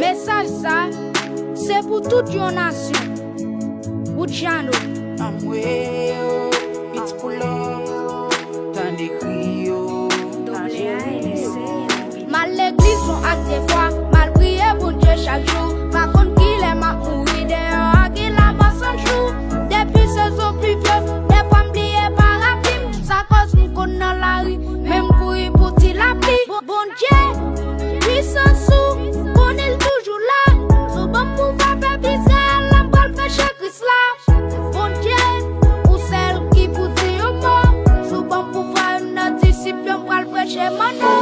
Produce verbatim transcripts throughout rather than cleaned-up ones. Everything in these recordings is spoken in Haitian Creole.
Mesaj sa, se pou tout yon nasyon. Woodjano. Tande kri yo. M al legliz yon ak de fwa, m al priye Bondye chak jou. Pa konn kilè m ap mouri deyò a, gen lamò san jou. Depi sezon pli vye, defwa m bliye parapli m. Sa kòz m konn nan lari, men m kouri pou ti lapli. Bon, Bondye, pwisans ou, konnen l toujou la. Si w ban m pouvwa pèp Izrayèl la, m pral preche Kris la. Bondye, ou sèl ki pou di yon mo. Si w ban m pouvwa, youn nan disip yo, m pral preche manno.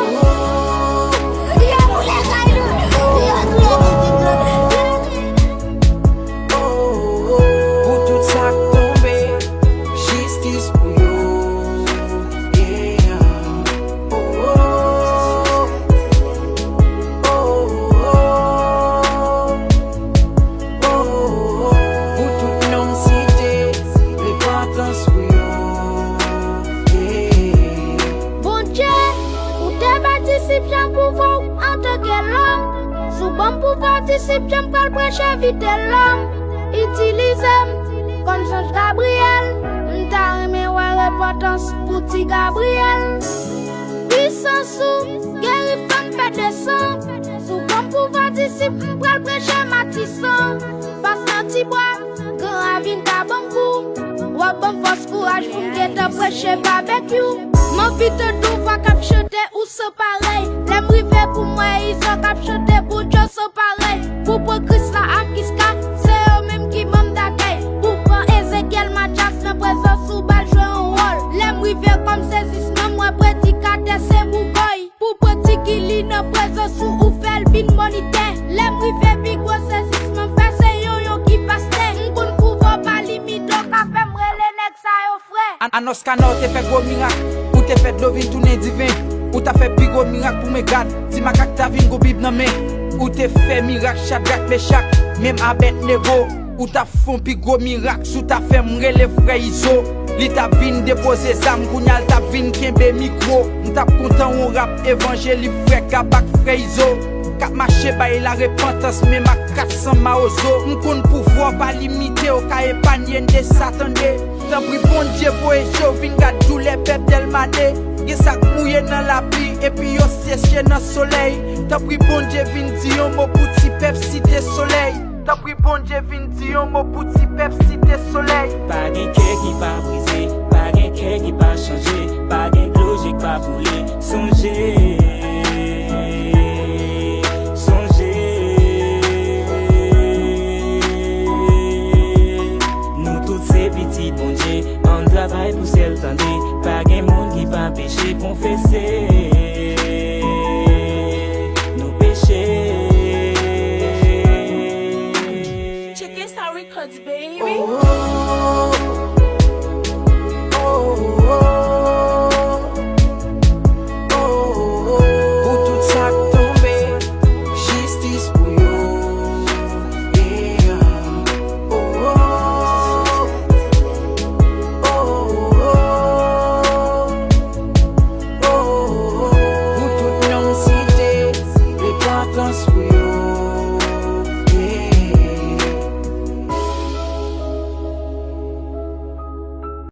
Pou tout sa k tonbe, jistis pou yo. Yeah. Oh, oh, oh, oh, oh. Pou tout non m site, repantans pou yo. Yeah. Bondye, ou te bay disip Jan pouvwa w antanke lòm. Si w ban m pouvwa disip Jan, m pral preche vite lòm. Itilize m kòm zanj Gabriyèl. M ta renmen wè repantans pou ti Gabriyèl. Pwisans ou, geri fanm pète san. Si w ban m pouvwa disip, m pral preche matisan. Pas nan ti bwa, gran ravin ka ban m kou. W ap ban m fòs kouraj pou m gentan preche babekyou. M anvi tande yon vwa k ap chante ou san parèy. Lè m rive pou m wè Izo k ap chante Bondye san parèy. Pou pran Kris la ak Iska, se yo menm ki manm dakèy. Pou pran Ezekyèl Matyas nan prezans ou ba l jwe yon wòl. Lè m rive kòm sezisman, m wè predikatè se bougòy. Pou pran Ti Kili nan prezans ou, ou fè l vin monitè. Lè m rive pi gwo sezisman m fè se Yonyon ki pastè. M konn pouvwa w pa limite, w ka fè m rele nèg sa yo frè. An-, Anos Kana ou te fè gwo mirak, ou te fè dlo vin tounen diven, ou ta fè pi gwo mirak pou mwen gad, ti makak ta vin gon bib nan men, ou te fè mirak Chadrak, Mechak, menm Abèdnego, ou ta fè yon pi gwo mirak si w ta fè m rele frè Izo. Li t ap vin depoze zam, kounye a l t ap vin kenbe mikwo. M t ap kontan w rap evanjelik frè Kabak, frè Izo k ap mache bay larepantans menm ak kat san mawozo. M konn pouvwa w pa limite, w ka epanye n de sa tande. Tanpri Bondye voye je w vin gad doulè pèp Dèlmane. Gen sa k mouye nan lapli epi yo seche nan solèy. Tanpri Bondye vin di yon mo pou ti pèp Site Solèy. Tanpri Bondye vin di yon mo pou ti pèp Site Solèy. Pa gen kè ki pa brize, pa gen kè ki pa chanje, pa gen dlo je k pa koule. Sonje,